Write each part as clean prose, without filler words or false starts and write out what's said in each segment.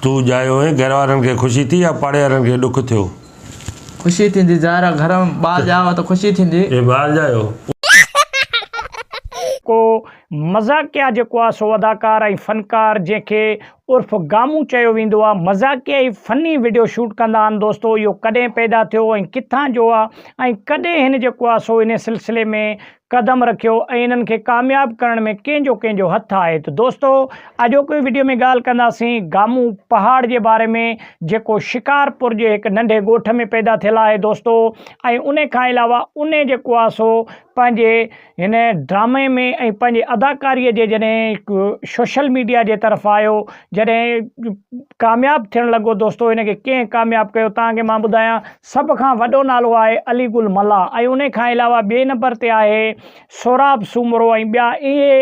تون ڄايو هئين گهر وارن کي خوشي ٿي يا پاڙي وارن کي ڏک ٿيو؟ خوشي ٿيندي ظاهر آ گهر ۾ ٻار ڄايو ته خوشي ٿيندي. هي ٻار ڄايو. ڪو مذاقيه جيڪو آ سو اداڪار ۽ فنڪار جنهن کي عرف گامون چيو ويندو آ مذاقيه ۽ فني وڊيو شوٽ ڪندا آهن دوستو اهو ڪڏهن پيدا ٿيو ۽ ڪٿان جو آ ۽ ڪڏهن هن جيڪو آ سو انهي سلسلي ۾ قدم رکيو ۽ انهن کي ڪامياب ڪرڻ ۾ ڪنهن جو ڪنهن جو هٿ آهي ته دوستو اڄوڪي وڊيو ۾ ڳالهه ڪنداسين گامون پهاڙ جي باري ۾ جيڪو شڪارپور جي هڪ ننڍي ڳوٺ ۾ پيدا ٿيل آهي دوستو ۽ انهي کان علاوه انهي جيڪو آهي سو پنهنجي هن ڊرامي ۾ ۽ پنهنجي اداڪاري جي جڏهن سوشل ميڊيا جي طرف آيو جڏهن ڪامياب ٿيڻ لڳو دوستو هن کي ڪنهن ڪامياب ڪيو توهان کي مان ٻڌايان سڀ کان وڏو نالو آهي علي گل ملاح ۽ انهي کان علاوه ٻئي نمبر تي آهي سهراب سومرو ۽ ٻيا اهي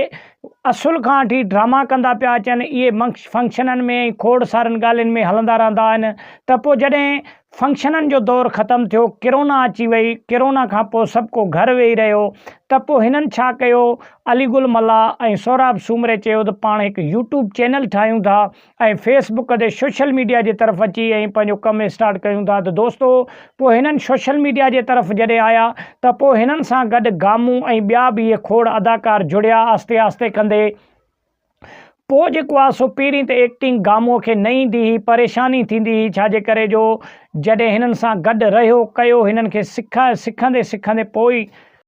اصل کان وٺي ڊراما ڪندا پيا اچن اهي فنڪشنن ۾ ۽ کوڙ سارن ڳالهين ۾ هلندا رهندا آهن ته پوء جڏهن فنڪشنن جو دور ختم ٿيو ڪرونا اچي وئي ڪرونا کان پوء سڀ ڪو گهر ويهي رهيو ته پوء هنن ڇا ڪيو علي گل ملاح ۽ سهراب سومري چيو ته پاڻ هڪ يوٽيوب چينل ٺاهيون ٿا ۽ فيس بڪ تي سوشل ميڊيا جي طرف اچي ۽ پنهنجو ڪم اسٽارٽ ڪيون ٿا ته دوستو پوء هنن سوشل ميڊيا جي طرف جڏهن آيا ته پوء هنن سان گڏ گامون ۽ ٻيا به اهي کوڙ اداڪار جڙيا آهستي آهستي ڪندي پوء جيڪو آهي سو پهرين ته ايڪٽنگ گامونء کي نه ايندي هئي پريشاني ٿيندي هئي ڇا جي ڪري جو جڏهن هنن سان گڏ رهيو ڪيو هنن کي سکا سکندي سکندي پوء ئي